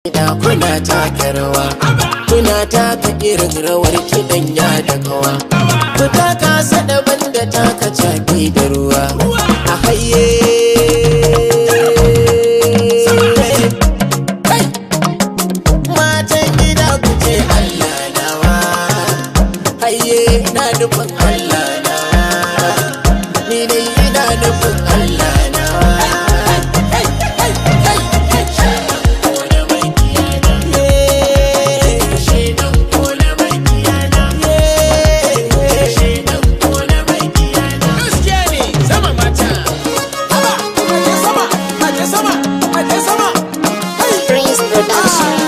Kiɗa kuna taka rawa, kuna taka irin rawar kiɗan ya da kawa. Ku taka sada banda taka caɓi da ruwa. A haye. Kai! Matan gida ku ce Allah nawa. Haye na nufin Allah nawa. Ni dai ina nufin Allah nawa. Gaskiya ne, sama mata. Haba, aje sama, aje sama, aje sama. Hey! Prince Production.